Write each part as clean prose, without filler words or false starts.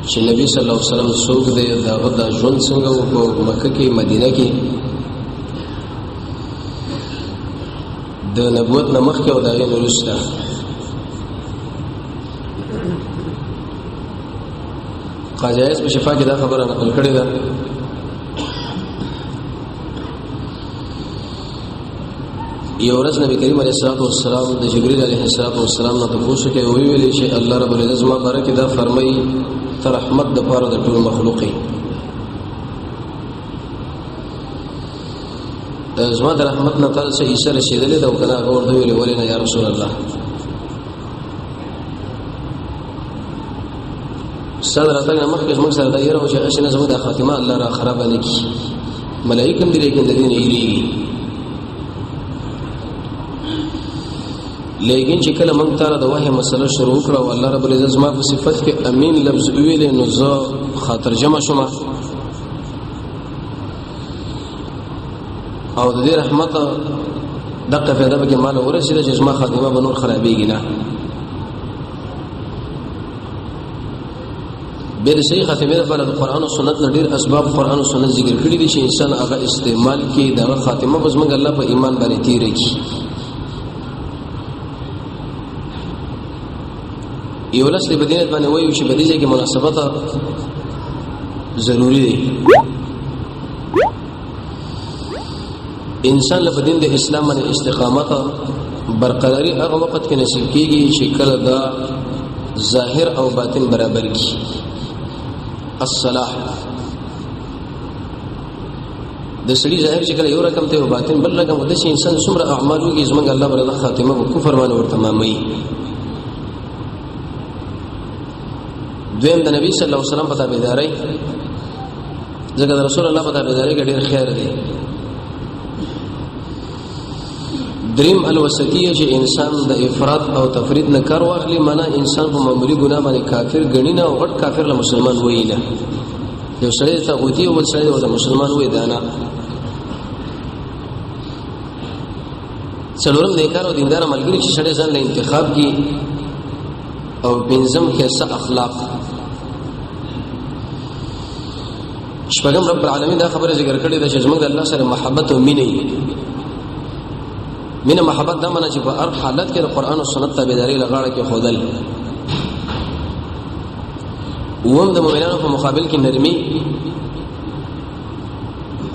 چې نبی صلی الله علیه وسلم څوک دی، داغه د ژوند څنګه و په مکه کې، مدینه کې، د نبوت نه مخکې او د هغې نه وروسته. قاضي عیاض په شفا کې دا خبره نقل کړې ده. یو ورځ نبی کریم علیه الصلاۃ والسلام د جبرئیل علیه الصلاۃ والسلام نه تاسو کې وی ویل چې الله رب العزت ما بارک دا فرمایي تر رحمت د پاره د ټول مخلوق زما د رحمت نه تر څه عیسی رسیدلې دا وکړه. هغه ورته ویل، ولې نه یا رسول الله؟ صدر راتګ نه مخکې زموږ سره دا یره چې اشنه زموږ د خاتمه الله را خراب نه کی. ملائکه هم دې، لیکن د دې نه یریږي. لیکن چې کله موږ تعالی د وحی مسله شروع کړه او الله رب العزت ما په صفت کې امین لفظ ویلې، نو زه خاطر جمع شوم او د دې رحمت دغه فایده به کې مال ورسېده چې زما خاتمه به نور خرابېږي نه. به د صحیح خاتمه لپاره د قرآن او سنت نه ډېر اسباب قرآن او سنت ذکر کړی دي چې انسان هغه استعمال کړي، دغه خاتمه بس موږ الله په ایمان باندې تیرې کړي. یو لس په دې باندې وایو چې په دې ځای کې مناسبت ضروری دی. انسان له دین د اسلام باندې استقامت برقراری هغه وخت کې نصیب کیږي چې کله دا ظاهر او باطن برابر کی. الصلاح د سړي ظاهر چې کله یو رقم ته او باطن بل رقم، د شي انسان څومره اعمال وکړي، زمونږ الله برده خاتمه په کفر باندې ورته مامي. دویم، د نبی صلی الله علیه وسلم په تابعداري، ځکه د رسول الله په تابعداري کې ډېر خیر دی. دریم، الوسطیه، چې انسان د افراط او تفرید نه کار واخلي، معنا انسان په معمولی ګناه باندې کافر غنی نه او غټ کافر له مسلمان وایي نه. یو سړی ته غوتی او بل سړی ته مسلمان وایي دانا. څلورم، نیکان او دیندار ملګری چې سړی ځان له انتخاب کی. او پنځم، خیسه اخلاق. شپږم، رب العالمین دا خبره ذکر کړې ده چې زموږ د الله سره محبت او مینه، مینه محبت دا معنی چې په هر حالت کې د قرآن او سنت تابعداري لغاړه کې خودل. اوم، د مؤمنانو په مقابل کې نرمي،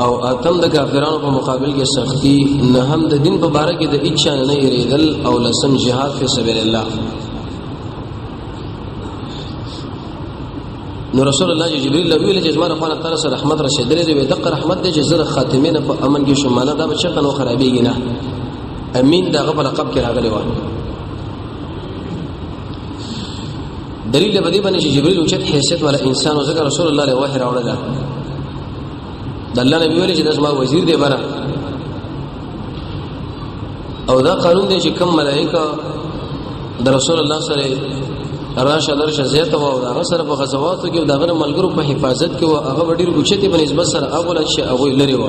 او اتم، د کافرانو په مقابل کې سختی. نهم، د دین په باره کې د اچا نه یریدل، او لسم، جهاد فی سبیل الله. نو رسول الله چې جبريل له ویل چې زما خپل تر سره رحمت رسیدلې دی، دغه رحمت دی چې زه خاتمه نه په امن کې شوم، معنا دا به چرته نو خرابېږي نه. امین دغه په لقب کې راغلی و. دلیل به دې باندې چې جبريل اوچت حیثیت والا انسان او ذکر رسول الله له وحی راوړل. د الله نبی ویل چې د زما وزیر دی بره. او دا قانون دی چې کم ملائکه د رسول الله سره راشه درشه زیاته و او هغه سره په غزواتو کې او دغه ملګرو په حفاظت کې او هغه ډیر اوچتي په نسبت سره هغه چې هغه لري و،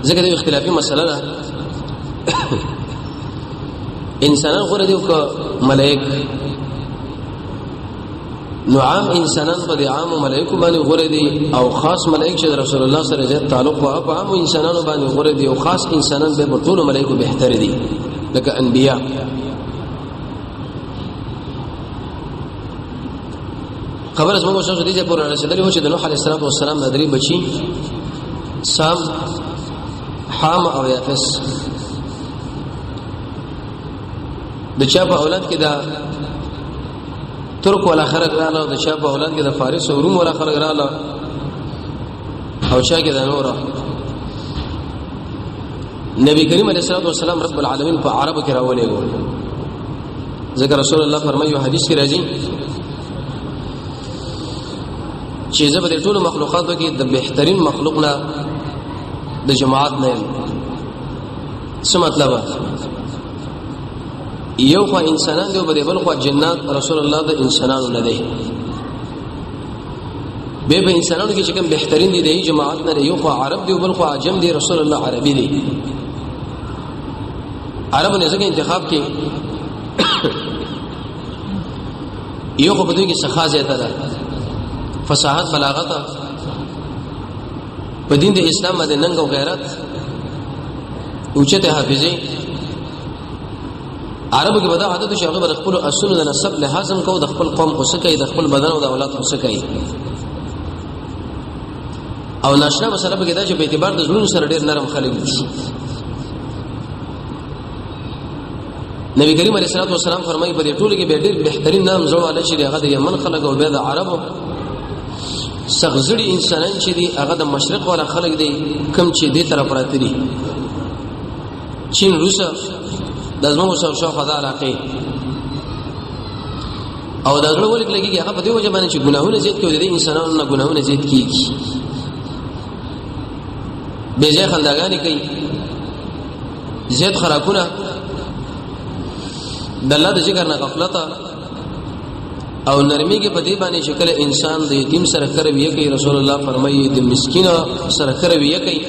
ځکه د اختلافي مسله ده، انسانان غوره دي او که ملائک؟ نو عام انسانان په دې عام ملائکو باندې غوره دي، او خاص ملائک چې رسول الله سره زیات تعلق او په عام انسانانو باندې غوره دي، او خاص انسانان به په ټولو ملائکو بهتر دي لکه انبیا. خبر زموږ سره دې پورې رسیدلې و چې د نوح علیه السلام د درې بچي سام، حام او یافس، د چا په اولاد کې دا ترک ولا خلق رااله، د چا په اولاد کې د فارس او روم ولا خلق رااله، او چا کې د نور. نبی کریم علیه الصلاه والسلام رب العالمین په عربو کې راولېګو، ځکه رسول الله فرمایي، حدیث کې راځي چې زه به د ټولو مخلوقاتو کې د بهترین مخلوق نه د جماعت نه یم. څه مطلب؟ یو خو انسانان دی او بل خو جنات. رسول الله د انسانانو نه دی، به به انسانانو کې چې کوم بهترین دي د جماعت نه، یو خو عرب دی او بل خو عجم دی. رسول الله عربي دی. عرب نه ځکه انتخاب کې یو خو په دوی کې سخا زیاته ده، فصاحت، بلاغت، په دین د اسلام باندې ننګ او غیرت، اوچته حافظه. عربو کې به دا عادت چې هغه به خپل اصول د نسب لحاظ هم کو، د خپل قوم غوسه کوي، د خپل بدن او د اولاد غوسه کوي. او ناشنا مسله به دا چې په اعتبار د زړونو سره ډېر نرم خلک دي. نبی کریم علیه الصلاه والسلام فرمایي په دې ټولو کې به ډېر بهترین نام زړه والا چې هغه د یمن خلک او بیا د عربو سغزړي انسانان چې دي، هغه د مشرق والا خلک دي، کم چې دې طرف راته دي، چین، روس، د زموږ سره شاوخوا د علاقې. او دا زړه ولې لګیږي؟ هغه په دې وجه باندې چې ګناهونه زیات کوي، د انسانانو نه ګناهونه زیات کیږي، بې ځای خنداګانې کوي، زیات خراکونه، د الله د ذکر نه غفلت او نرمي کې. په دې باندې چې کله انسان د یتیم سره کروي کوي، رسول الله فرمایي د مسکین سره کروي کوي،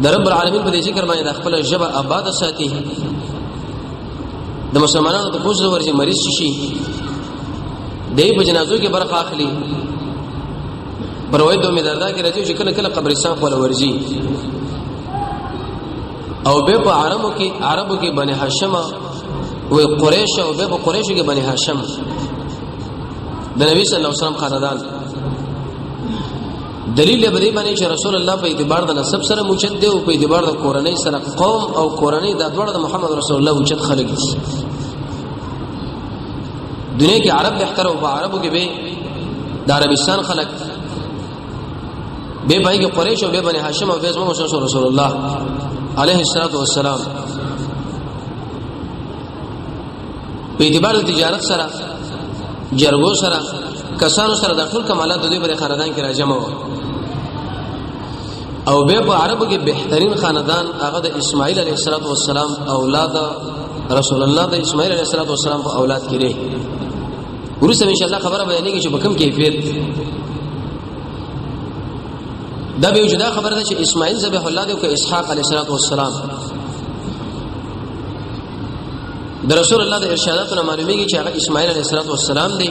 د رب العالمین په دې ذکر باندې د خپل ژبه آباد ساتي، د مسلمانانو د پوزو ورځي مریض شي، دی په جنازو کې برخه اخلي. پروید دومې دردا کې راځي چې کله کله قبرستان خپل ورځي. او به په عربو کې، عربو کې بني هاشم او قریش، او به په قریشو کې بني هاشم، د نبی صلی الله علیه وسلم خاندان. دلیل به دې باندې چې رسول الله په اعتبار د نسب سره موچت دی او په اعتبار د کورنۍ سره، قوم او کورنۍ د دوړ د محمد رسول الله اوچت خلک دي. دنیا کې عرب بهتر او په عربو کې به د عربستان خلک، به پای کې قریش او به بني هاشم او به زموږ رسول الله علیه الصلاۃ والسلام. په اعتبار د تجارت سره، جرګو سره، کسانو سره، د ټول کمالات د دوی پر خاندان کې راجمع و. او به په عربو کې بهترین خاندان هغه د اسماعیل علیه السلام اولاد، رسول الله د اسماعیل علیه السلام په اولاد کې دی. ورسره ان شاء الله خبره بیانېږي چې په کوم کیفیت. دا به جدا خبره ده چې اسماعیل ذبیح الله دی او که اسحاق علیه السلام. د رسول الله د ارشاداتو نه معلومیږي چې هغه اسماعیل علیه السلام دی.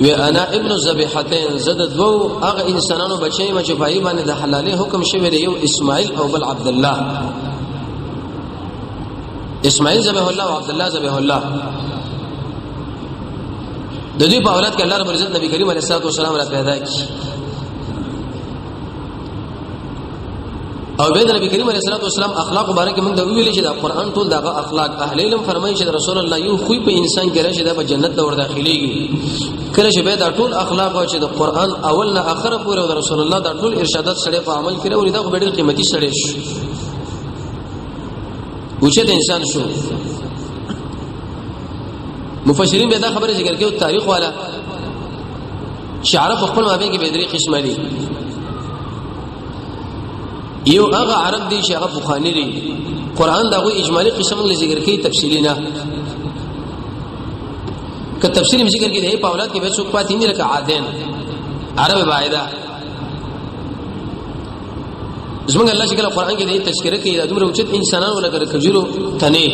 و انا ابن الذبیحتين، زد دوو هغه انسانانو بچی ما چې پای باندې د حلالې حکم شوی دی، یو اسماعیل او بل عبد الله. اسماعیل ذبیح الله او عبد الله ذبیح الله. د دې په اولاد کې الله رب العزت نبی کریم علیه الصلاه والسلام را پیدا کی. او به د نبی کریم علیه الصلاه والسلام اخلاق مبارک موږ د ویل چې د قران ټول دغه اخلاق. اهل علم فرمایي چې رسول الله یو خوی په انسان کې راشي، دا په جنت ته ور داخليږي. کله چې به دا ټول اخلاق او چې د قران اول نه اخره پورې او د رسول الله دا ټول ارشادات سره په عمل کې راوړي، دا خو ډېر قیمتي سړی شي، اوچت انسان شو. مفسرین به دا خبره ذکر کوي، تاریخ والا، چې عرب خپل مابین کې به درې قسمه دي. یو هغه عرب دي چې هغه بخاری دي، قران دا غو اجمالی قسم له ذکر کوي، تفصیلی نه. که تفصیلی ذکر کوي، په اولاد کې به څوک پاتې نه، لکه عادین، عرب باعده. زمونږ الله چې کله قران کې دې تذکرہ کوي، دا دومره اوچت انسانانو لکه کجورو تنه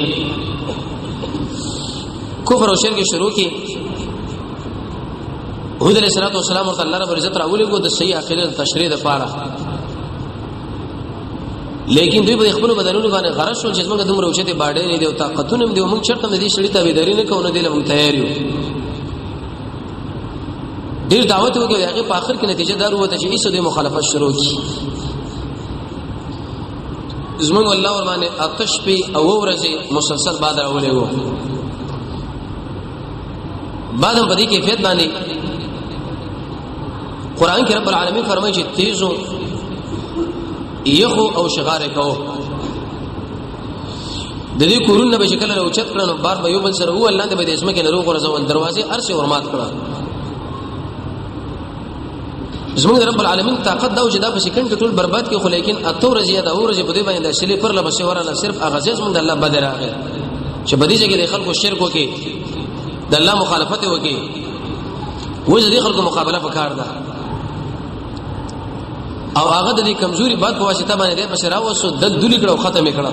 کفر او شرک شروع کی، هود علیہ الصلوۃ والسلام ورته الله رب العزت راولې کو د صحیح عقیده تشریح د پاره. لیکن دوی په خپل بدنونو باندې غرض شول چې موږ دومره اوچته باډې نه دی او طاقتونه هم دی، موږ چرته دې شړې ته ویداري نه کوو، نه دی لمون تیار یو. ډیر دعوت وکړي، هغه په اخر کې نتیجه دار وته چې ایسو د مخالفت شروع کی. زمونږ الله ور باندې آتش په او ورځې مسلسل بعد راولې وو، بعد هم په دې کیفیت باندې قران کې رب العالمین فرمایي چې تیزو یخو او شغار کو د دې کورونه به شکل له اوچت کړه، نو بار به یو بل سره و الله دې به د اسمه کې نروغ ورزول، دروازې ارسه ورمات کړه. زموږ رب العالمین طاقت دا چې دا په سکند کې ټول برباد کې، خو لیکن اته ورځې دا ورځې په دې باندې د شلې پر لبسې وراله، صرف هغه زموږ د الله بدر راغی چې په دې ځای کې د خلکو شرک وکي، د الله مخالفت وکي، وځ دې خلکو مقابله پکار ده. او هغه د دې کمزوري باد په واسطه باندې د پس راوسو د دلی کړه او ختم کړه.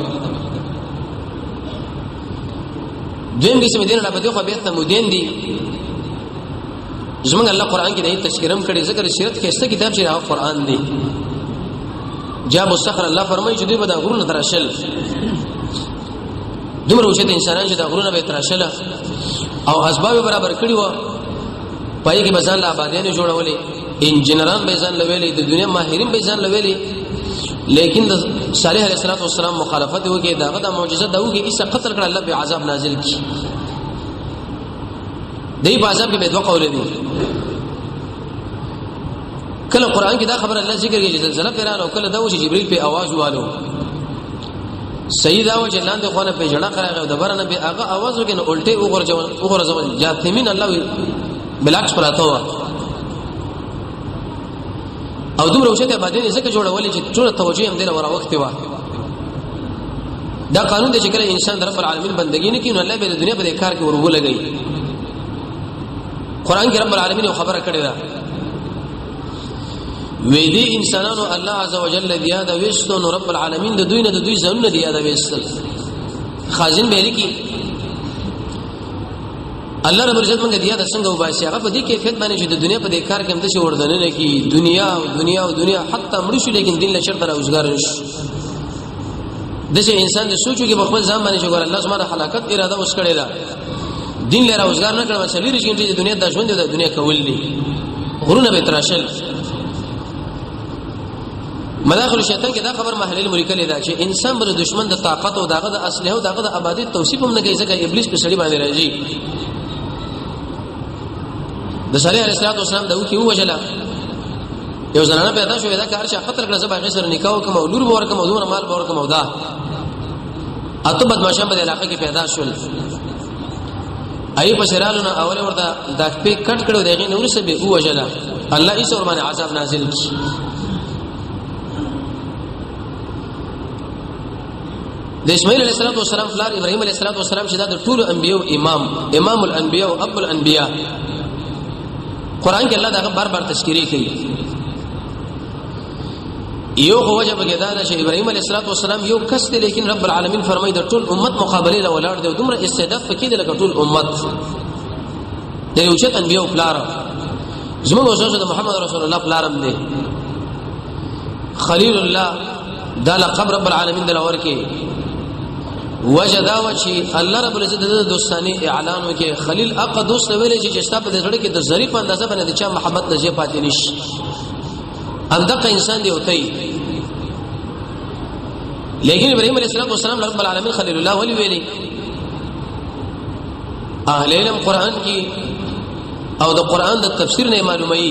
دویم قسم دین را بده خو بیا ثمودین دي. زمونږ الله قران کې د تذکرم کړي، ذکر سیرت کې ست کتاب چې هغه قران دی. جاب الصخر الله فرمایي چې دوی به د غرونو تراشل، دومره اوچت انسانان چې د غرونو به تراشل او اسباب برابر کړي وو، پای کې بزان لا آبادیانې جوړولې، انجنیران به ځان لویلې، د دنیا ماهرین به ځان لویلې، لیکن د صالح علیه السلام مخالفت وکړي، داغه د معجزه دا وکړي چې قتل کړه، الله به عذاب نازل کړي. دی په عذاب کې به دوه قول دي. کله قران کې دا خبره الله ذکر کوي چې زلزلہ پیرانو، کله دا و چې جبريل په आवाज والو سید او چې لاندې خونه په جړه کړه او د برنه به هغه आवाज وکړي نو الټه وګورځول وګورځول جاثمین الله بلاکس پراته و. او دومره اوچته آبادی ځکه جوړولې چې ټول توجیه هم دله وراوخته و. دا قانون دی چې کله انسان د رب العالمین بندگی نه کوي نو الله به د دنیا په دې کار کې ورولګي. قران کې رب العالمین یو خبره کړې ده، وې دي انسانانو الله عز وجل دی یاد وستو نو رب العالمین د دوی نه د دوی ځانونه دی یاد وستل. خازن به لیکي الله رب العزت موږ دی یاد څنګه وباسي؟ هغه په دې کیفیت باندې چې د دنیا په دې کار کې هم د څه وردن نه کی، دنیا او دنیا او دنیا حتی مړ شو، لیکن دین له شرط را اوسګار نشو. د څه انسان د سوچو کې په خپل ځان باندې چې ګور الله سبحانه هلاکت اراده اوس کړې ده، دین لره اوسګار نه کړم، چې لري چې د دنیا د ژوند د دنیا کول دي، غرونه به تراشل. مداخل شیطان کې دا خبر محلل ملکلې ده چې انسان بر دشمن د طاقت او داغه د اسلحه او داغه د آبادی توصیف هم نه کوي، ځکه ابلیس په سړي باندې راځي. د صالح علیه السلام د وکی وجله یو زنانه پیدا شوې ده، کار چې قتل کړه، زبا غسر نکاح کوم او لور ورکم او دومره مال ورکم او دا اته بدمعشان په علاقه کې پیدا شول. ای په سرالو نه اول ورته د په کټ کړو دغه نور سه به وجله الله یې ور باندې عذاب نازل کی. د اسماعیل علیه السلام فلار ابراهیم علیه السلام چې دا د ټولو انبیو امام، امام الانبیاء او ابو الانبیاء، قران کې الله دا بار بار تذکری کوي. یو خو وجه بګی دا چې ابراهیم علیه السلام یو کس دی، لیکن رب العالمین فرمایي د ټول امت مقابله له ولاړ دی، دومره استعداد پکې دی لکه ټول امت د یو چت انبیو پلار. زموږ اوسه د محمد رسول الله پلارم دی، خلیل الله دا لقب رب العالمین دل ورکی. وجه دا و چې الله رب العزت د دوستانی اعلان وکي، خلیل اق دوست ویلې چې ستا په زړه کې د ظریف اندازه باندې د چا محبت لږه پاتې نشي، اندقه انسان دی وتی. لیکن ابراهیم علیه السلام رب العالمین خلیل الله ولی ویلي. اهل علم قران کې او د قران د تفسیر نه معلومي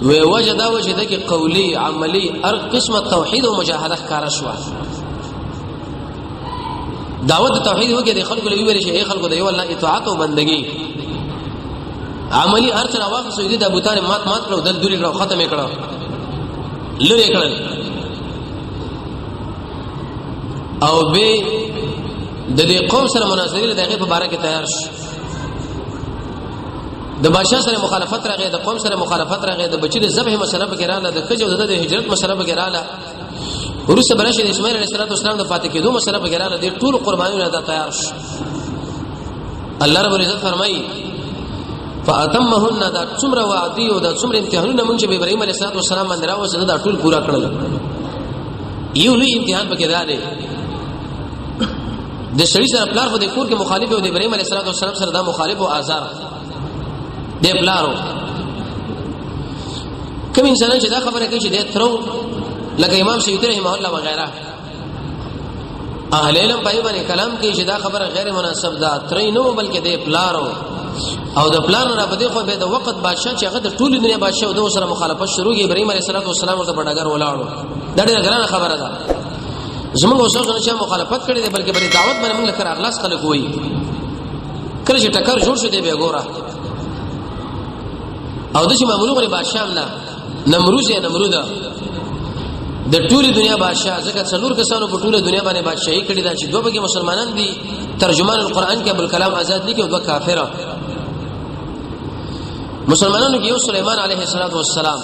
وی وجه دا وجه ده کې قولی عملی هر قسمه توحید او مجاهده ښکارا شو. دعوت توحید وکړي د خلکو لوي ویل شي ای خلکو د یو الله اطاعت او بندگی، عملی هر څه راوخ سو دي د بوتان مات مات کړو، دل دوری کړو، ختم کړو، لری کړل. او به د دې قوم سره مناظره دغه په باره کې تیار شو. د بادشاہ سره مخالفت راغی، د قوم سره مخالفت راغی، د بچی د ذبح مسله پکې رااله، د کجو د هجرت مسله پکې رااله، وروسته برشه د اسماعیل علیه السلام د فاتح کېدو مسله پکې رااله، د ټول قربانیو نه تیار شو. الله رب العزت فرمایي فاتمهن، دا څومره وعده او دا څومره امتحانونه مونږ چې ابراهیم علیه السلام باندې راوسته دا ټول پورا کړل. یو لوی امتحان پکې دا دی د سړي سره پلار خو د کور کې مخالف او د ابراهیم علیه السلام سره دا مخالف او آزار د پلارو. کوم انسان چې دا خبره کوي چې د ترو لکه امام سیوطی رحمه الله وغیرہ اهل علم په باندې کلام کوي چې دا خبره غیر مناسب ده، ترې نو بلکې د پلارو او د پلار نه په دې خو به د وخت بادشاہ چې هغه د ټول دنیا بادشاہ او د سره مخالفت شروع کی، ابراهیم علیه السلام ورته په ډګر ولاړو. دا ډېره ګرانه خبره ده. زموږ اوسه چې مخالفت کړي دی بلکې بلې دعوت باندې موږ لکه اغلاس خلک وایي، کله چې ټکر جوړ شو دی به ګوره. او د چې معمولی غري بادشاہ نه نمروز یا نمرود د ټولې دنیا بادشاہ، ځکه څلور کسانو په ټوله دنیا باندې بادشاہي کړې ده چې دوه بګي مسلمانان دي، ترجمان القرآن کې ابو الکلام آزاد لیکي، او دوه کافر مسلمانانو کې یو سليمان علیه السلام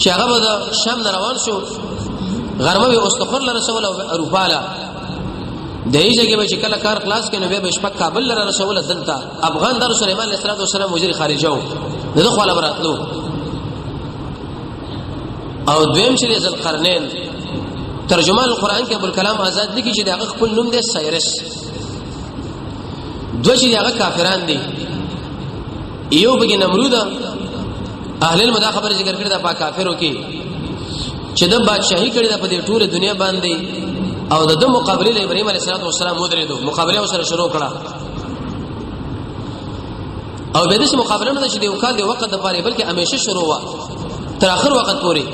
چې هغه به د شام نه روان شو، غرمه به استخر له رسول او اروپا له د دې ځای به چې کله کار خلاص کړي نو بیا به شپه کابل لره رسول دلته افغان دار سليمان علیه السلام وزیر خارجه و دغه خپل براتلو. او دویم چې ذل قرنین ترجمان القرآن کې ابو الکلام آزاد لیکي چې دغه خپل نوم دی سایرس. دوه چې هغه کافران دي، یو بګی نمرود، اهل علم دا خبره ذکر کړې ده په کافرو کې چې د بادشاہي کړې ده په دې ټوله دنیا باندې، او د مقابله له ابراهیم علیه السلام ودرېدو، مقابله وسره شروع کړه. او به دې مقابله نه چې د یو کال د وخت د پاره، بلکې همیشه شروع وا تر اخر وخت پورې.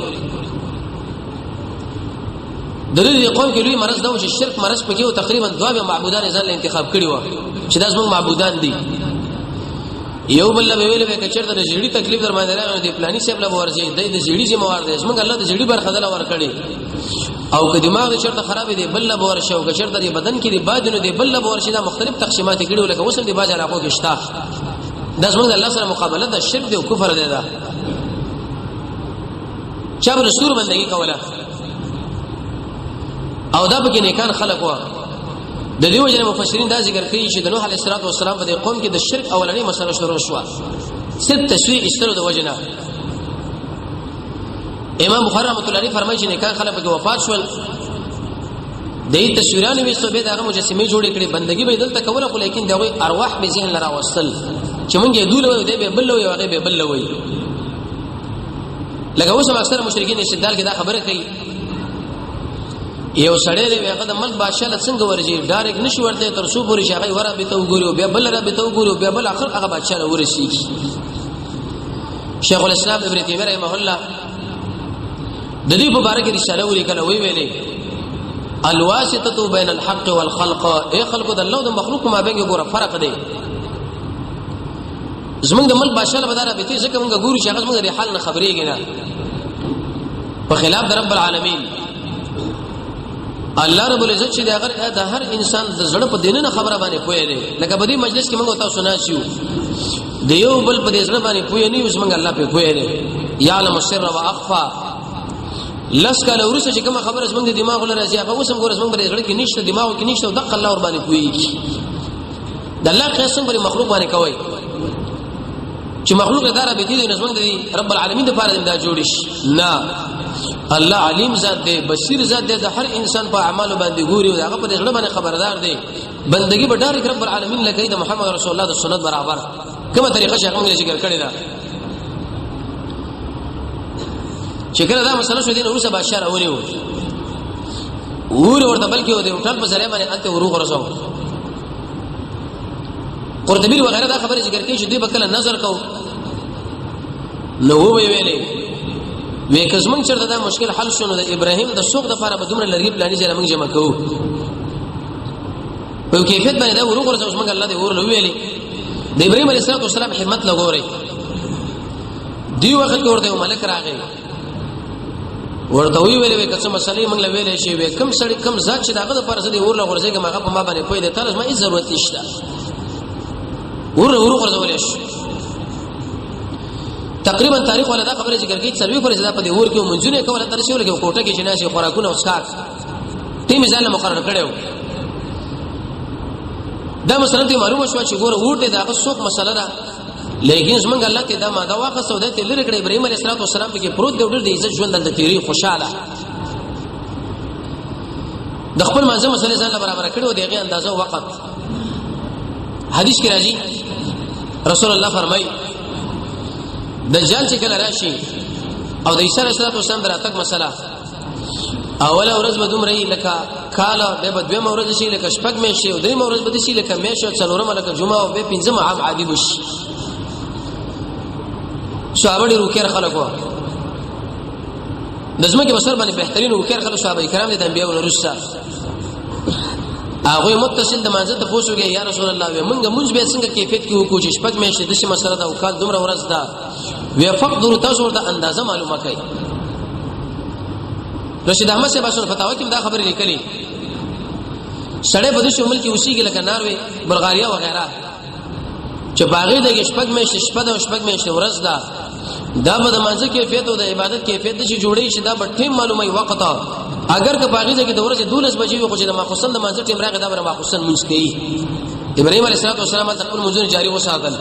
د دې قوم کې لوی مرض دا و چې شرک مرض پکې او تقریبا دوه به معبودان ځان له انتخاب کړي و چې دا زموږ معبودان دي. یو بل به ویل به کچرته د زیړی تکلیف در باندې راغی، د پلاني صاحب له ورځي د دې زیړی ذمہ وار دی، زموږ الله د زیړی برخه دل ور کړی. او که دماغ چرته خراب دی بل له ورشه، او که چرته د بدن کې دی بادنو دی بل له ورشه. دا مختلف تقسیمات کړي لکه اوس هم دی باز علاقو کې شته. دا زموږ الله سره مقابله ده، شرک دی او کفر دی. دا چا به رسول بندگی کوله او دا پکې نیکان خلق و. د دې وجه مفسرین دا ذکر کوي چې د نوح علیه السلام په دې قوم کې د شرک اولنۍ مسله شروع شوه، صرف تصویر استلو د وجنه. امام بخاری رحمۃ اللہ علیہ فرمایي چې نیکان خلک پکې وفات شول، د دې تصویرانو وستو به دغه مجسمه جوړې کړې، بندگی به دلته کوله، خو لیکن دغه ارواح به ذهن لرا وصل چې مونږ یې دوله وي، دی به بل وي، هغه به بل وي. لکه اوس هم اکثر مشرکین استدلال کې دا خبره کوي، یو سړی دی هغه د ملک بادشاہ له څنګه ورځي، ډایرک نشي ورته تر څو پورې چې هغه ورا به ته وګوري، بیا بل را به ته وګوري، بیا بل اخر هغه بادشاہ له ورسیږي. شیخ الاسلام ابن تیمیه رحمه الله د دې په باره کې رساله ولیکله، وی ویلې الواسطه بین الحق والخلق. ای خلکو، د الله او د مخلوق مابین کې ګوره فرق دی. زمونږ د ملک بادشاہ له بداره به ته ځکه مونږ ګورو چې هغه زمونږ د حال نه خبرېږي نه، په خلاف د رب العالمین. الله رب العزت چې د هر انسان د زړه په دینه خبره باندې پوهه دی. لکه په دې مجلس کې موږ تاسو نه شو د یو بل په دې زړه باندې پوهه نه یو، موږ الله په پوهه دی. یعلم السر واخفى. لس کاله وروسته چې کومه خبره زمونږ د دماغ له راځي، هغه اوس هم ګوره زمونږ په زړه کې نشته، دماغ کې نشته، او دقه الله ور باندې پوهیږي. د الله قسم پر مخلوق باندې کوي چې مخلوق دار به دي، نو زمونږ دی رب العالمین د پاره دا جوړ شي نه. الله علیم ذات دی، بصیر ذات دی، د هر انسان په اعمالو باندې ګوري او هغه په زړه باندې خبردار دی. بندگی به ډایرک رب العالمین لکه د محمد رسول الله د سنت برابر کومه طریقه چې هغه ذکر کړی دا. چې کله دا مسله شو، دین ورسره بادشاہ راونیو ور ورته، بلکې د هوټل په ذریعہ باندې انته ورو غرسو. قرطبی وغیرہ دا خبره ذکر کوي چې دوی به کله نظر کو نو وی ویلې وې که زمونږ چرته دا مشکل حل شونه، د ابراهیم د سوق د لپاره به دومره لرګي پلاني چې موږ جمع کوو په کیفیت باندې دا ورو غرسو. موږ الله دې ور لو ویلې د ابراهیم علیه السلام همت لګوري. دی وخت کې ورته ملک راغی، ورته وی ویلې وې که څه مسلې موږ له ویلې شي، وې کم سړی کم ذات چې داغه د پرسه دی اور له غرزېږم، هغه په ما باندې پوهې دی، تاسو ما هیڅ ضرورت نشته. ور ور غرزول شي. تقریبا تاریخ ولا دا خبره ذکر کوي څلوي پر ځای په دې ور کې منځونه کوله تر شو لکه کوټه کې جناسي خوراکونه او څښاک ټیم ځان مقرر کړو. دا مسله ته معلومه شو چې ګوره ور دې داغه څوک مسله ده، لیکن زمونږ الله ته دا ماده واخسته او د ته لری کړ. ابراهيم عليه السلام پکې پروت دی، ډېر د عزت ژوند دلته تیری، خوشاله د خپل منځه مسلې ځان برابر کړو دیغه اندازه وخت. حدیث کې راځي رسول الله فرمایي دجال چې کله راشي او د عیسی علیه السلام دراتک مسله، اوله ورځ به دومره یې لکه کال، به به دویمه ورځ شي لکه شپږ میاشتې، او درېیمه ورځ به شي لکه میاشت، او څلورمه لکه جمعه، او به پنځمه عام عادي وشي. صحابه ډېر هوښیار خلک وو، د ځمکې په سر باندې بهترین هوښیار خلک صحابه کرام دي د انبیاو نه وروسته. هغوی متصل د مانځه ته پوښتنه وکړه، یا رسول الله وی مونږ مونږ به څنګه کیفیت کې وکړو چې شپږ میاشتې داسې مسله ده او کال دومره ورځ ده؟ وی فقدر تاسو ورته اندازه معلومه کړئ. رشید احمد صاحب اصل فتاوا کې دا خبره لیکلې، سړی په داسې ملک کې اوسېږي لکه ناروې، بلغاریا وغیرہ، چې باغې د شپږ میاشتې شپه ده او شپږ میاشتې ورځ ده، دا به د مانځ کیفیت او د عبادت کیفیت چې جوړی شي، دا به ټیم معلومي وخت. اگر که باغی ځکه د ورځې 12 بجې وي، خو چې د ماخوستن د مانځ ټیم راغی، دا به ماخوستن مونږ کوي. ابراهيم عليه السلام د خپل منځونه جاری وساتل.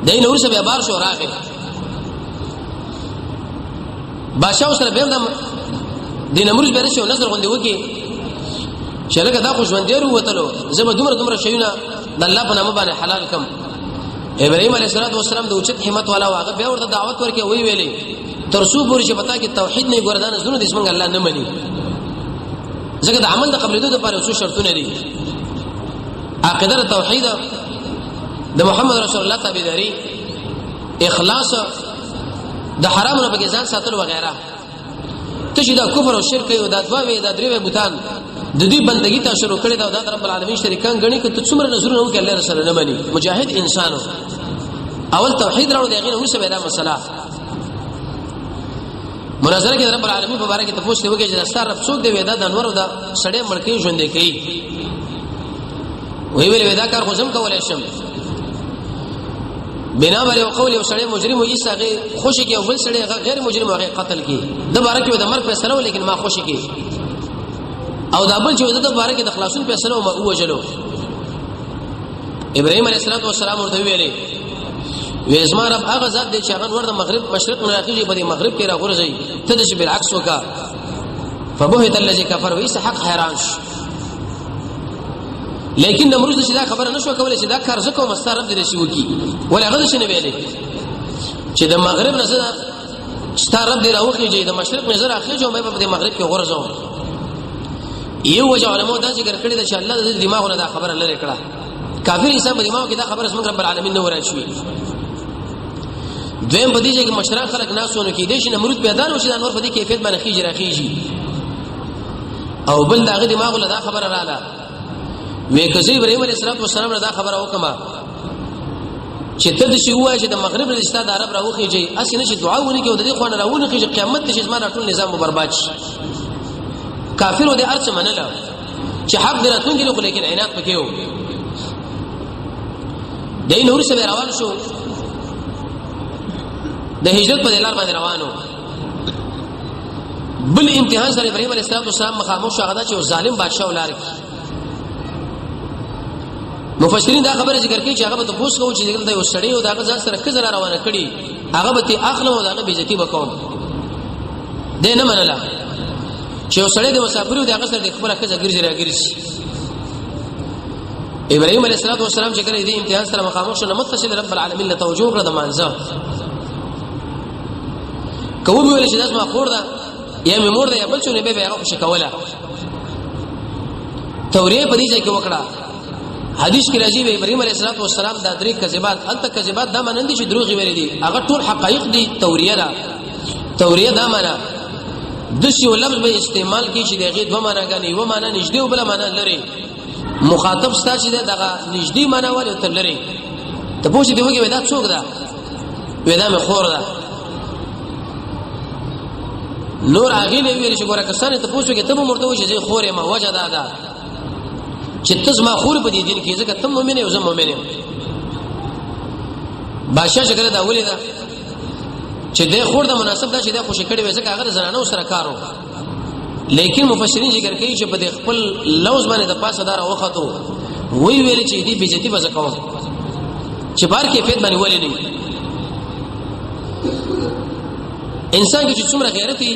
دین ورسره بیا بار شو، راغی بادشاہ سره بیا د نمرود بیا شو نظر غوندي وکي چې لکه دا خو ژوند دی وروتلو، زه به دومره دومره شیونه د الله په نامه باندې حلال کم. ابراهيم عليه السلام د اوچت همت والا، واغه بیا ورته دعوت ورکې، وی ویلې تر څو پورې چې پتا کې توحید نه ګوردان زونه د څنګه الله نه مني، ځکه د عمل د قبلېدو لپاره څو شرطونه دي: عقیده توحید، د محمد رسول الله تابعداري، اخلاص، د حرام نه پکې ځان ساتل وغیرہ. ته چې دا کفر او شرک یو، دا دوا وی، دا درې وی بوتان د دې بندګی ته شروع کړی دا د رب العالمین شریکان غني، که ته څومره نظرونه وکړي الله سره نه مني. مجاهد انسانو اول توحید راوړ، دی غیر ورسره دا مسله مناظره کې رب العالمین په باره کې تاسو ته وګورئ چې ستاره رب څوک دی؟ ودا د انور دا سړی مړکی ژوند کوي. وی ویل دا کار خو زم کولای شم. بنا بر یو قول، یو سړی مجرم وي، هغه خوشی کې، او بل سړی غیر مجرم هغه قتل کی، د باره کې د مرګ فیصله، ولیکن ما خوشی کې، او دا بل چې د باره کې د خلاصون فیصله ما وجلو. ابراهيم عليه السلام ورته ویلې وېزما رب هغه ذات دی چې هغه ور د مغرب مشرق نه راخیږي، په دې مغرب کې راغورځي، ته د بالعکس وکا. فبهت الذي كفر، ویس حق حیران شو. لیکن نمرود چې دا خبره نشو کولای چې دا کار زکو مستر رب دې شي وکی، ولا هغه شنه ویلې چې د مغرب نه ستا رب دې راوخیږي، د مشرق نه زره خېږي، مې په دې مغرب کې غورځو. یو وجه علماء دا ذکر کړی چې الله د دماغ نه دا خبره لري کړه، کافر انسان په دماغ کې دا خبره زموږ رب العالمین نه ورای شوی. دویم په دې چې مشران خلک ناسونه کې دي چې نمرود پیدا نو چې د نور په دې کیفیت باندې خېږي راخېږي، او بل داغه دماغ له دا خبره رااله وې کزي ابراهيم عليه السلام دا خبره وکما چې ته د شي وای چې د مغرب له استاد عرب راوخیږي، اسی نه چې دعا ونی کې او د دې خوانه راونه کې چې قیامت ته چې زما ټول نظام برباد شي. کافرو دې ارڅ منله چې حق دراتونکي خو لیکن عناد پکې وو. د نور سره روان شو، د هجرت په لار باندې روانو، بل امتحان سره ابراهيم عليه السلام مخامخ شو، هغه چې ظالم بادشاہ ولار کی. مفسرین دا خبره ذکر کوي چې هغه به تاسو کوو چې دغه یو سړی او دغه ځان سره کزره روانه کړي، هغه به تی اخلم او دغه بیزتی وکوم. دې نه منله چې یو سړی د مسافرو دغه سره د خپل خزه ګرځي راګرځي. ابراهيم عليه السلام چې کله دې امتحان سره مخامخ شو، نو متصل رب العالمین له توجه کړه د مانځه کوم ویل چې داس ما خور ده یا مې مور ده یا بل څه، نه به هغه خوشی کوله. توریه په دې ځای کې وکړه. حدیث کې راځي ابراهيم عليه السلام دا درې کذبات، الته کذبات دا منن دي چې دروغ ویل دي، هغه ټول حقایق دي. توریه ده، توریه دا معنا د شی لفظ به استعمال کی چې دغه دوه معنا غني، یو معنا نږدې او بل معنا لري. مخاطب ستا چې دغه نږدې معنا ولې ته لري، ته پوښتنه دی وګي دا څوک ده؟ ودا مې خور ده. نور هغه له ویل چې ګوره کسانه ته پوښتنه کې ته به مرته وې چې خور ما، وجه دا ده چې ته زما خور په دې دین کې، ځکه ته مؤمن یې او زه مؤمن یم. بادشاہ چې کله دا ولید چې د خور د مناسب دا چې د خوشی کړي وې، ځکه هغه زنانو سره کارو. لیکن مفسرین ذکر کوي چې په دې خپل لوز باندې د پاسه دار وختو، وی ویل چې دې بیزتی به زکوم چې بار کې فید باندې ولې نه. انسان کې چې څومره غیرتي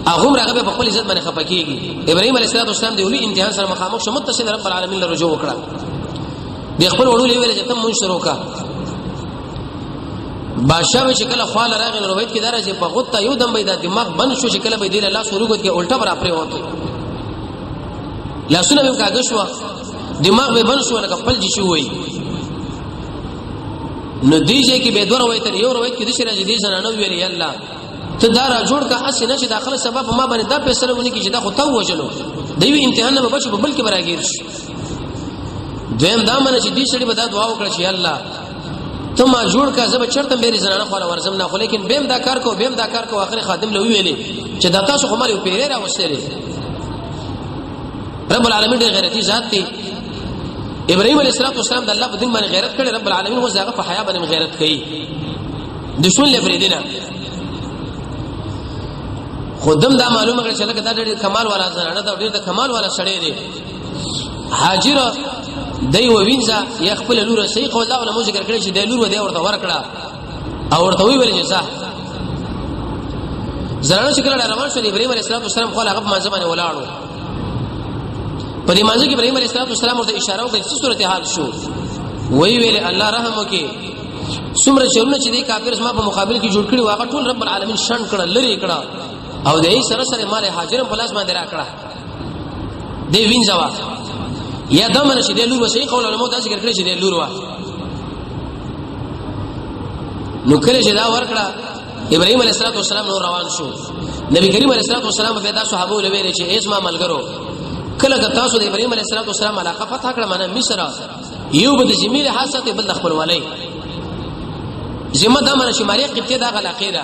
هغه عمر هغه په خپل عزت باندې خپه کیږي. ابراهيم عليه السلام د ولي امتحان سره مخامخ شو، متصل رب العالمین له رجوع وکړه. د خپل وړو ویل چې تم مونږ شروع کا. بادشاہ چې کله خواله راغی، نو روایت کې دا راځي په غوته یو دم به د دماغ بند شو چې کله به دې لاس ورغوت کې الټا برا پرې وته، لاسونه به کاږه شو، دماغ به بند شو لکه خپل شي وای. نو دیږي کې به دوه روایت، یو روایت کې د شي راځي دې زنانو ویل الله ته دا را جوړ کا، اسی نه چې داخله سبب ما باندې دا فیصله ونی کی چې دا خو تو وجلو، د یو امتحان نه بچو په بل کې براګیر شي. دویم دا منه چې دې سړي به دا دعا وکړه چې الله ته ما جوړ کا، زه به چرته مې زنانه خو ورزم نه، خو لیکن بیم دا کار کو، بیم دا کار کو. اخر خادم له ویلې چې دا تاسو خو مال یو پیری را وستلې. رب العالمین ډېر غیرتی ذات دی. ابراهيم عليه السلام د الله په دین باندې غیرت کړي، رب العالمین اوس هغه په حیا باندې غیرت کوي، دشمن له فریدنه خودم دا معلومه کړ چې لکه دا ډېر کمال والا زنانه دا ډېر د کمال والا سړی دی. هاجر دی وینځه یا خپل لور، صحیح قول دا علماء ذکر کړی چې د لور ودی ورته ورکړه او ورته وی ویل چې ځه. زنانه چې کله روان شو، ابراهيم عليه السلام خو هغه په منځ باندې ولاړو. په دې منځ کې ابراهيم عليه السلام ورته اشاره وکړه چې صورت حال شو. وی ویل الله رحم وکي، څومره چرونه چې دې کافر زما په مقابل کې جوړ کړي، واغه ټول رب العالمین شن کړه، لری کړه، او دې سره سره مال حاضرم په لاس باندې را کړه. دې وینځوا یا دا منه چې د لور وسې، قول علماء دا ذکر کړی چې د لور وا. نو کله چې دا ورکړه، ابراهيم عليه السلام نور روان شو. نبی کریم علیه السلام به دا صحابه له ویل چې ایس ما ملګرو، کله که تاسو د ابراهيم عليه السلام علاقه فتح کړه، معنی مصر، یو به د ذمه له حاصله بل خپل ولای ذمه، دا معنی چې ماریا قبطه دا غلاقه ده،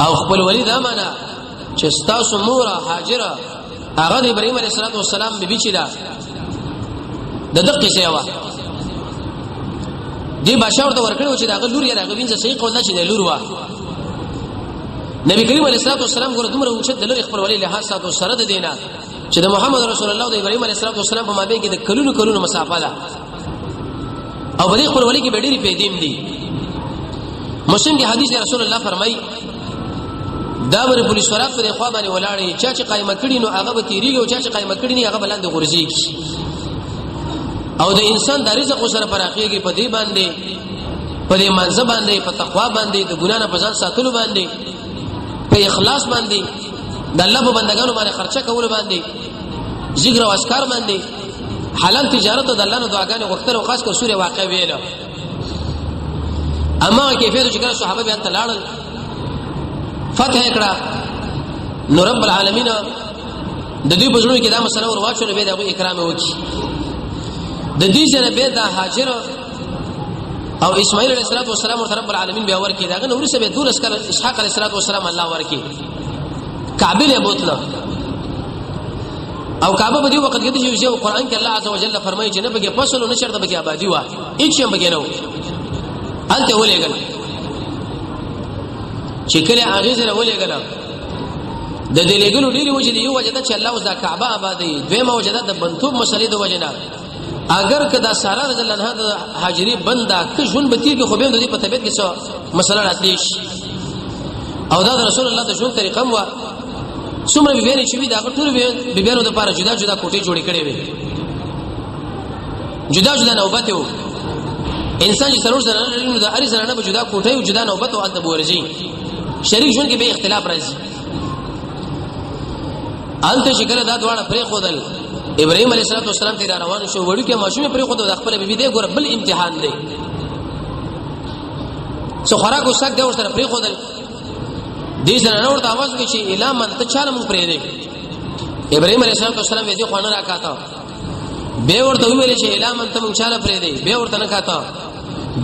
او خپل ولی دا معنی چې تاسو مور هاجره هغه د ابراهيم عليه السلام بیبي چې ده د دقه سیوا دی بادشاہ ورته ورکړو چې داغه لور یې راغی وینځه، صحیح قول دا چې د لور وا. نبی کریم علیه الصلاه والسلام ګور دومره اوچت د لور خپل ولی له ساتو سره د دینه چې د محمد رسول الله او د ابراهیم علیه السلام په مابین کې د کلونو کلونو مسافه ده، او په دې خپل ولی کې ډېری پیدیم دي. مسلم کې حدیث رسول الله فرمایي، دا بر پولیس ورات پر خوا باندې ولاړې، چا چې قائمه کړي نو هغه به تیریږي، او چا چې قائمه کړي نه هغه بلند غورځيږي. او د انسان د رزق سره پراخيږي په دې باندې، په دې منځ باندې، په تقوا باندې، د ګنا نه په ځان ساتلو باندې، په اخلاص باندې، د الله په بندگانو باندې خرچه کولو باندې، ذکر او اذکار باندې، حلال تجارت او د الله نو دعاګانې غوښتل، او خاص کر سورې واقع ویل. اما کیفیت چې کله صحابه بیا تلاړل، فتح کړه، نو رب العالمین د دې بزرګو کې دا مسله ور واچول، به دا اکرام وکي. د دې سره به دا هاجر او اسماعیل علیه السلام ورته رب العالمین بیا ورکی. دا نو ورسره به دولس کله اسحاق علیه السلام الله ورکی، کعبه له بوتله. او کعبه په دې وخت کې چې یو قران کې الله عزوجل فرمایي چې نه بګه فصل نه شرط بګه آبادی وا، هیڅ هم بګه نه و، انته ولېګل چې کله هغه سره ولېګل. د دې لګلو ډېری وجې دی. یو وجه ده چې الله اوس دا کعبه آبادی، دویمه وجه ده د بنتوب مسلې د وجه نه. اگر که دا سارا رضی الله عنها د هاجری بندا که ژوند به تیږي، خو به د دې په طبیعت کې څه مسله راتلی شي. او دا د رسول الله د ژوند طریقه مو، څومره بیبیانې چې وي، دا ټول بیبیانو د پاره جدا جدا کوټې جوړې کړې وي، جدا جدا نوبت وو. انسان چې څلور زنانه لري، نو د هرې زنانه به جدا کوټه او جدا نوبت او هلته به ورځي. شریک ژوند کې به اختلاف راځي. هلته چې کله دا دواړه پرېښودل، ابراهیم علیه السلام ته روان شو. وړوکی ماشوم یې پرېښود، د خپل بیبي دی ګوره بل امتحان دی، څه خوراک او څښاک دی ورسره پرېښودل. دې زنانه ورته आवाज وکړ چې اله من ته چاله مونږ پرې دی؟ ابراهیم علیه السلام یې دې خوانه راکاته. به ورته ویل چې اله من ته مونږ چاله پرې دی؟ به ورته نه کاته.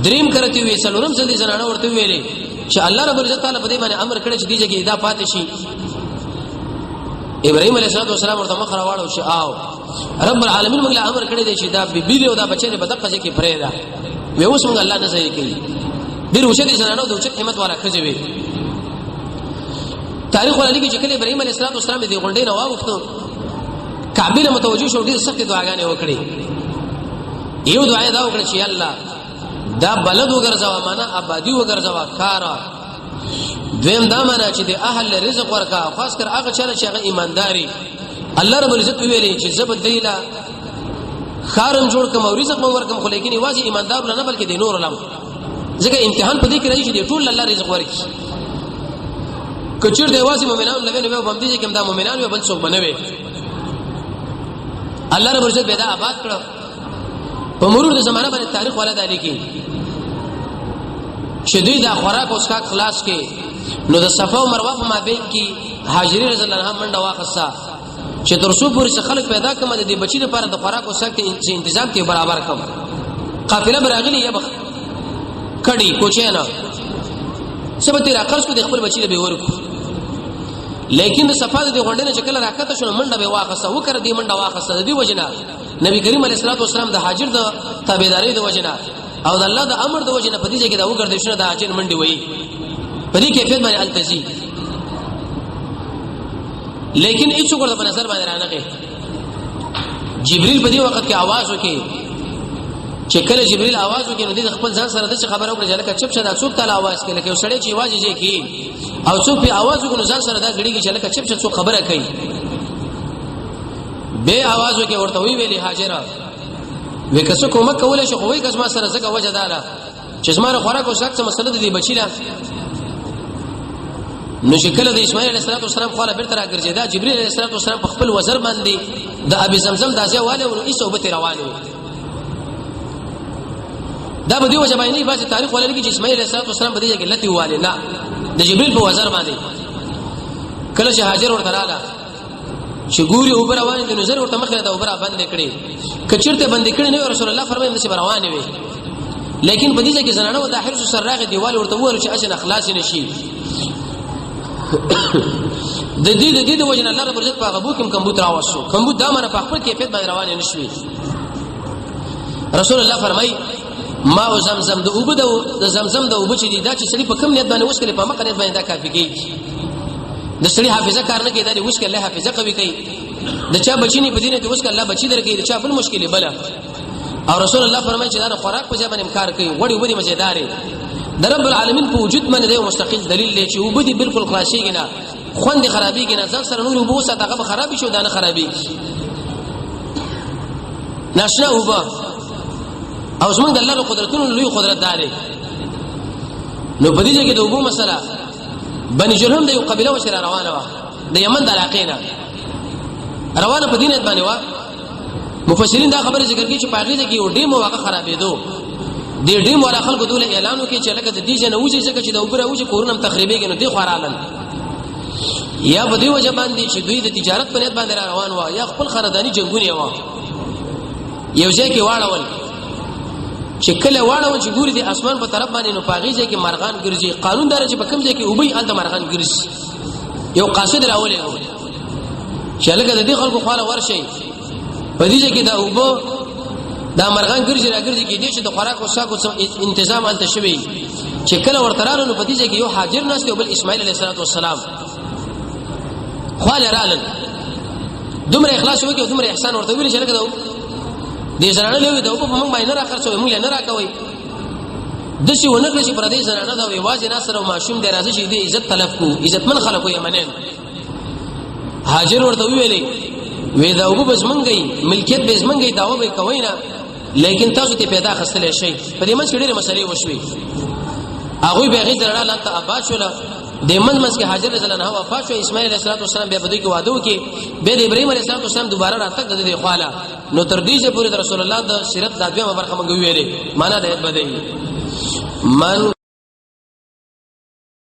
دریم کرتی وی، څلورم ځل دې زنانه ورته ویلې چې الله رب العزت تعالی په دې باندې امر کړی چې دې جګه دا پاتې شي. ابراهيم عليه السلام ورته مخ راواړو چې آو، رب العالمین موږ له امر کړی دی چې دا بیبي دی او دا بچی دی په دقه ځای کې پرې ده. وی اوس موږ الله نه ځای کوي. ډیر اوچت زنانه او د اوچت همت والا ښځې وي. تاریخ ولا لیکي چې کله ابراهيم عليه السلام دې غونډې نه واوښتو، کعبه له متوجه شو، ډیر سخت دعاګانې وکړې. یو دعا دا وکړه چې الله دا بلد وګرځوا، معنا آبادی وګرځوا، کارا. دویم دا معنا چې د اهل رزق ورکا، خاص کر هغه چاله چې هغه ایمانداري. الله رب العزت ویلي چې زبد دیلا خارم جوړ کوم او رزق مو ورکم، خو لیکن یوازې ایماندار نه، بلکې د نور لم، ځکه امتحان په دې کې راځي چې د ټول الله رزق ورکړي. کچیر دی یوازې مؤمنان لوي، نو به هم دې کوم دا مؤمنان وي، بل څوک بنوي. الله رب العزت به دا آباد کړو. په مرور د زمانه باندې تاریخ ولا دالي کې چې دوی دا خوراک او څښاک خلاص کې، نو د صفا او مروه په مابین کې هاجری رضی الله عنها منډه واخسته چې تر څو پورې خلک پیدا کوم د دې بچی لپاره د خوراک او څښاک تنظیم ته برابر کوم. قافله براغلی یا بخ کړي کوچې نه سبته را قرض کو د خپل بچی له به ورکو. لیکن د صفا د غونډې نه چې کله راکته شو، منډه به واخسته وکړه، دې منډه واخسته. د دې وجنه نبی کریم علیه الصلاه والسلام د حاجر د تابعداري د وجنه او د الله د امر د وجنه په دې ځای کې دا وګرځي شنه د حاجر منډي وایي، په دې کیفیت باندې التزي. لیکن هیڅ ورته په نظر باندې رانغی. جبريل په دې وخت کې आवाज وکړي. چې کله جبريل आवाज وکړي، نو دې خپل ځان سره د خبره وکړه چې لکه چپ شه، دا څوک تعالی आवाज کوي؟ لکه سړی چې आवाज یې کوي او څوک په आवाज وکړي، ځان سره دا غړيږي چې لکه چپ شه، څوک خبره کوي. به आवाज وکړي، ورته وی ویلي هاجره وې که څوک کومک کولای شي خو وای کس ما سره، ځکه وجه داله چې زما خوراک او څښاک څه مسله دي بچی له. نو چې کله د اسماعیل علیه السلام خواله بیرته راګرځېدا، جبرئیل علیه السلام په خپل وزر باندې د ابي زمزم د ځای والے ورو ایسو به روان وي. دا به دی وجه باندې بعض تاریخ ولا لګي چې اسماعیل علیه السلام په دې کې لتی والے نه، د جبرئیل په وزر باندې. کله چې هاجر ورته رااله، چې ګوري اوبه روان دي، نو زر ورته مخه دا اوبه بند کړي. کچرته بند کړي نو رسول الله فرمایي چې روان وي. لیکن په دې کې زنانه او د حرص سره راغی، دیوال ورته وویل چې اجن اخلاص نشي. د دې د وجه الله رب العزت په غبو کې کمبوت راوسو. کمبوت دا معنی په خپل کیفیت باندې روان نشوي. رسول الله فرمایي ما او زمزم د اوبه، د زمزم د اوبه چې دا چې سړي په کم نیت باندې وښکلې، په مخه نیت باندې دا کافي کیږي. د سړي حافظه کار نه کوي، دا وښکل الله حافظه قوي کوي. د چا بچی نه په دینه ته وښکل الله بچی درکې، د چا بل مشکل بل. او رسول الله فرمایي چې دا خوراک په ځای باندې کار کوي، وړي وړي مزیدارې د رب العالمین په وجود باندې یو مستقل دلیل دی چې وبدي بالکل خلاصيږي نه، خوند خرابېږي نه. ځان سره نور وبو ساته، هغه خرابې شو، دا نه خرابېږي. ناشنا وبا او زمونږ د الله له قدرتونو لوی قدرت دار. نو په دې کې د وبو مسله، بني جرهم د یو قبيله وسره روانه و، د یمن د علاقې نه روانه په دینت باندې و. مفسرین دا خبره ذکر کوي چې په هغه کې یو ډیم واقع خرابېدو. د ډیم والا خلکو دوله اعلان وکړي چې لکه د دې جن وځي، ځکه چې د اوبره وځي، کورونه هم تخریبېږي. نو دی خورالن یا په دې وجه باندې چې دوی د تجارت په نیت باندې را روان و، یا خپل خاندانی جنگونه و، یو ځای کې واړول. چې کله واړول، چې ګوري د اسمان په طرف باندې، نو پاغي ځای کې مرغان ګرځي. قانون دار چې په کوم ځای کې وبي، الته مرغان ګرځي. یو قاصد راولې چې لکه د دې خلکو خواله ورشي، په دې ځای کې دا وبو دا مرغان ګرځي را ګرځي، کې دې چې د خوراک او ساکو انتظام الته شوی. چې کله ورته رالو، نو په دې ځای کې یو حاجر ناست او بل اسماعیل علیه السلام خواله رالل. دومره اخلاص وکړي، دومره احسان ورته ویل چې لکه دا دې زنانه لوي دا په موږ باندې نه راخرڅوي، موږ نه راکوي. د څه ونه کړی چې پر دې زنانه دا یوازې ناصر او ماشوم دی، راځي چې دې عزت تلف کو. عزتمن خلکو یمنین هاجر ورته ویلې وې دا وبو بس منګي، ملکیت به منګي، دا وبې کوي نه، لیکن تاسو ته پیدا خستل شي. په دې منځ کې ډېرې مسلې وشوي. هغه به غي زنانه لته آباد شول. د منځ منځ کې هاجر رضی الله عنها وفات شو. اسماعیل علیه السلام بیا په دې کې واده وکړي. به د ابراهیم علیه السلام دوباره راتګ د دې خواله. نو تر دې چې پورې د رسول الله د سیرت د دویمه برخه مونږ ویلې، معنا د بدی من